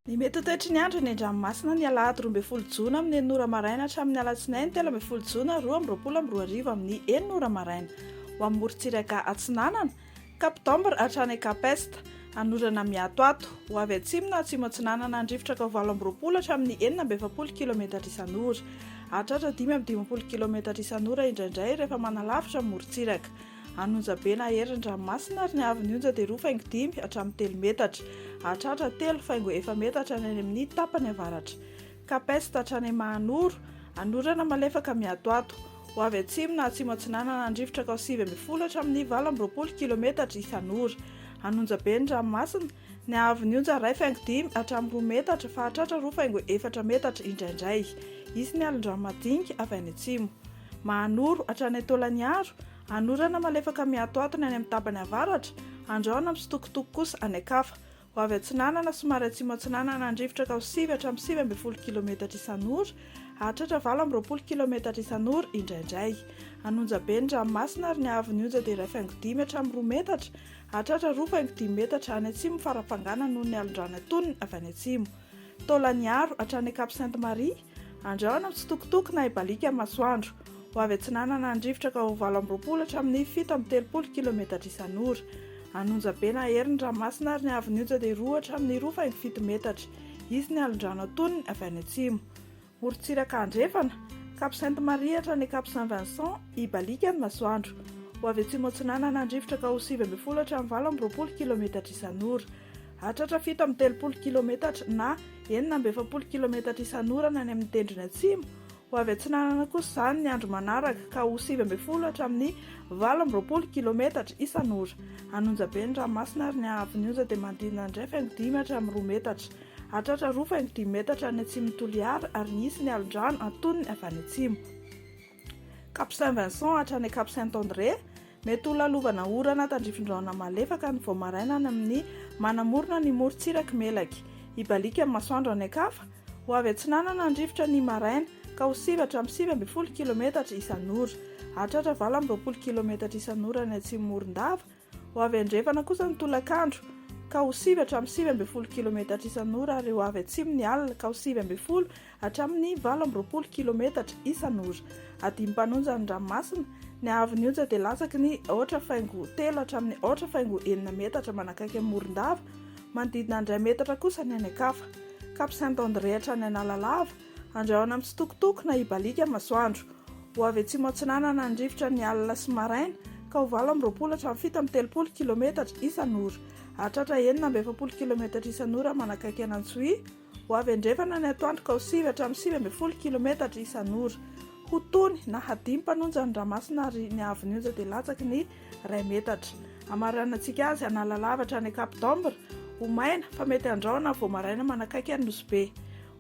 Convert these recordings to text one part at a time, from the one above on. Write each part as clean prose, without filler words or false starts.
Ny mety ho toetry ny andro eny an-dranomasina ny alahady 12 jona amin'ny 6 ora maraina hatramin'ny alatsinainy 13 jona 2022 amin'ny 6 ora maraina. Ho amin'ny morontsiraka atsinanana, Cap d'Ambre hatrany Cap Est. Hanorana miatoato. Ho avy atsimo na atsimo atsinanana handrivotra ka ho 28 hatramin'ny 46 kilometatra isan'ora. Hahatratra 55 kilometatra isan'ora indraindray rehefa manalavitra ny morontsiraka. An'onja be na hery ny ranomasina ary ny haavon'ny onja dia 2,5 hatramin'ny 3 metatra. Hahatratra 3,4 metatra ny any amin'ny tapany avaratra. Cap Est hatrany Mahanoro, Anorana malefaka miatoato. Ho avy atsimo na atsimo atsinanana ny rivotra ka ho 19 hatramin'ny 28 kilometatra isan'ora. An'onja be ny ranomasina, ny haavon'ny onja 1,5 hatramin'ny 2 metatra fa hahatratra 2,4 metatra indraindray. Hisy ny alon-drano madinika avy any atsimo. Mahanoro hatrany Taolagnaro, Anorana malefaka miatoato ny any amin'ny tapany avaratra, Andrahona misitokotoko kosa any an-kafa. Ho avy atsinanana somary atsimo atsinanana ny rivotra ka ho 9 hatramin'ny 19 kilometatra isan'ora, hahatratra 28 kilometatra isan'ora indraindray. Hanonja be ny ranomasina ary ny haavon'ny onja dia 1,5 hatramin'ny 2 metatra, hahatratra 2,5 metatra any atsimo Farafangana noho ny alondrano antonony avy any atsimo. Taolagnaro hatrany Cap Sainte Marie, Andrahona mitsitokotoko na hibaliaka ny masoandro. Ho avy atsinanana ny rivotra ka ho 28 hatramin'ny 37 kilometatra isan'ora. Hanonja be na hery ny ranomasina ary ny haavon'ny onja dia 2 hatramin'ny 2,7 metatra. Hisy ny alondrano antonony avy any atsimo. Morontsiraka andrefana, Cap Sainte Marie hatrany Cap Saint Vincent, hibaliaka ny masoandro. Ho avy atsimo atsinanana ny rivotra ka ho 19 hatramin'ny 28 kilometatra isan'ora. Hahatratra 37 kilometatra na 46 kilometatra isan'ora ny any amin'ny tendrony atsimo. Ho avy atsinanana kosa izany ny andro manaraka ka ho 19 hatramin'ny 28 kilometatra isan'ora. Hanonja be ny ranomasina ary ny haavon'ny onja dia manodidina ny 1,5 hatramin'ny 2 metatra. Hahatratra 2,5 metatra any atsimon'i Toliara ary nisy ny alondrano antonony avy any atsimo. Cap Saint-Vincent hatrany Cap Saint-André, Mety ho lalovana orana tandrifin-drahona malefaka ny vao maraina any amin'ny manamorona ny morontsirak'i Melaky. Hibaliaka ny masoandro any an-kafa. Ho avy atsinanana ny rivotra ny maraina, ka ho 9 hatramin'ny 19 kilometatra isan'ora. Hahatratra 28 kilometatra isan'ora any atsimo Morondava. Ho avy andrefana kosa ny tolakandro, ka ho 9 hatramin'ny 19 kilometatra isan'ora ary ho avy atsimo ny alina, ka ho 19 hatramin'ny 28 kilometatra isan'ora. Adim-panonja ny ranomasina, ny haavon'ny onja dia latsaky ny aotra faingo telo hatramin'ny aotra faingo enina metatra manakaiky an'i Morondava, manodidina ny iray metatra kosa ny any an-kafa. Cap Saint André hatrany Analalava, andrahona mitsitokotoko na hibaliaka ny masoandro. Ho avy atsimo atsinanana ny rivotra ny alina sy maraina, ka ho 28 hatramin'ny 37 kilometatra isan'ora. Hahatratra 46 kilometatra isan'ora manakaiky an'Antsohihy, Ho avy andrefana ny atoandro ka ho 9 hatramin'ny 19 kilometatra isan'ora. Ho tony na hadino mpanonja ny ranomasina ary ny haavon'ny onja dia latsaky ny iray metatra. Hamaranantsika azy Analalava hatrany Cap d'Ambre, ho maina fa mety handrahona vao maraina manakaiky an'i Nosy Be.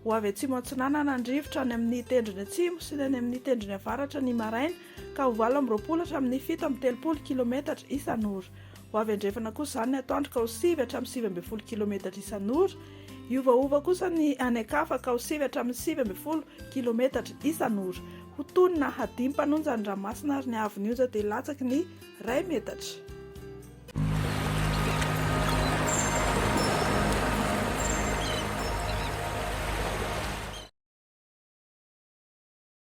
Ho avy atsimo atsinanana ny rivotra any amin'ny tendrony atsimo sy ny any amin'ny tendrony avaratra ny maraina ka ho 28 hatramin'ny 37 kilometatra isan'ora. Ho avy andrefana kosa izany ny atoandro ka ho 9 hatramin'ny 19 kilometatra isan'ora. Hiovaova kosa ny any an-kafa ka ho 9 hatramin'ny 19 kilometatra isan'ora. Ho tony na hadim-panonja ny ranomasina ary ny haavon'ny onja dia latsaky ny iray metatra.